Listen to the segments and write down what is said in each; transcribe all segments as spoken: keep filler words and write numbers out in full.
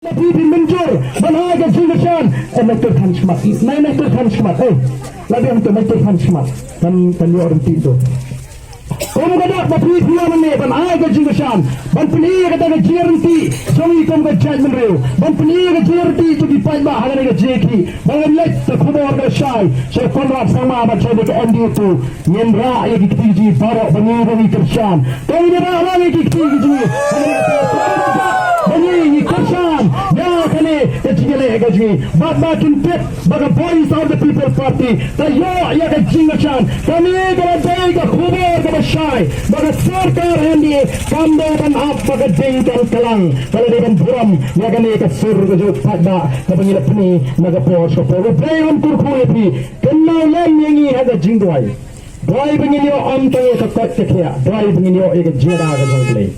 Lada phi mynjur ban ai ka jingkyrshan, eh, nai tur than shmat, nai, nai tur than shmat, eh. Lada phi mynjur, nai tur than shmat. Kan, kan ïoh ryntih to. Kum ka dak ba phi, phi ïa mynne ban ai ka jingkyrshan, ban pyni ïa kata ka jingryntih jong ngi kum ka jaitbynriew, ban pyni ïa ka jingryntih jong ki paidbah ha kane ka jingïakhih, ban leit da khubor kaba shai sha Conrad Sangma bad sha ka M D A two. Ngin rah ïa ki kti ki jong ngi baroh ba ngi, ba ngi kyrshan. Te ngin rah lang ïa ki kti ki jong ngi. Ba ngi, ngi kyrshan ïa kane ka jingïaleh ka jong ngi. Bad ba kin tip ba ka Voice of the People Party ka ïoh ïa ka jingkyrshan. Kane ka la dei ka khubor kaba shai ba ka sorkar N D A kam dei ban ap ba ka ding kan klang. Ka la dei ban burom ïa kane ka sur ka jong u paidbah kaba ngi la pyni na ka por sha ka por. U Blei un kyrkhu ïa phi. Kynmaw lem ïa ngi ha ka jingduwai. Duwai ba ngin ïoh ym tang ïa ka koit ka khiah, duwai ba ngin ïoh ïa ka jingïada ka jong U Blei.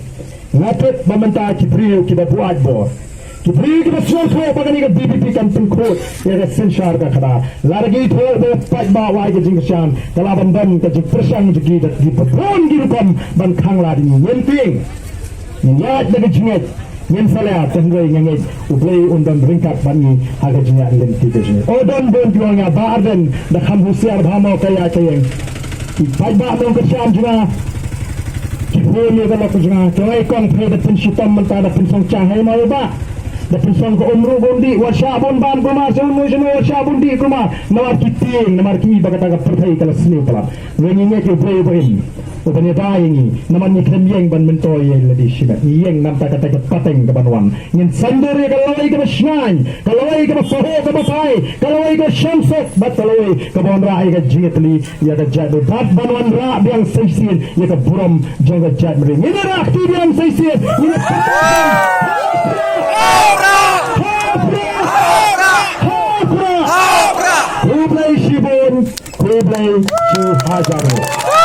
Nga tip ba mynta ki briew kiba buaid bor, ki briew kiba sngewthuh ba kane ka V P P kan pynkhuid ïa ka synshar ka khadar. Lada ki tip ba u paidbah u ai ka jingkyrshan, ka lah ban don ka jingpyrshang jong ki da kiba bun ki rukom ban khang lad ïa ngi. Ngin tieng, ngin ïaid da ka jingngeit. Ngin sa leh, tang wei nga ngeit U Blei un don ryngkat bad ngi ha ka jingïaid lynti ka jong ngi. O don bun ki ong ïa Bah Ardent da kham husiar bha mo ka ïaid ka ïeng. Ki paidbah nongkyrshan jong nga, ki phone ïa ka lok jong nga, ki ong, "Kong, phi da pynshitom mynta, da pynsong cha hi mo ïa Bah? Da pynsong ka um ruh bun dih, wat shah bun bam kumar, shah bun shano, wat shah bun dih kumar." Namar ki tieng, namar ki i ba kata ka pyrthei ka la sniew palat. Ngi ngeit ïa U Blei uba im, uban ïada ïa ngi. Namar ngi khlem ïeng ban myntoi ïa lade shimet. Ngi ïeng namar kata ka pateng kaban wan. Ngin saiñdur ïa ka lawei kaba shngaiñ, ka lawei kaba sahoh kaba phai, ka lawei kaba shemsuk, bad ka lawei kaba wanrah ïa ka jingïatylli ïa ka jaitbynriew. Bad ban wanrah biang sa shisien ïa ka burom jong ka jaitbynriew. Ngin ïarah kti biang sa shisien. Ngin ïa Khublei shibun. Khublei shi hajar nguh.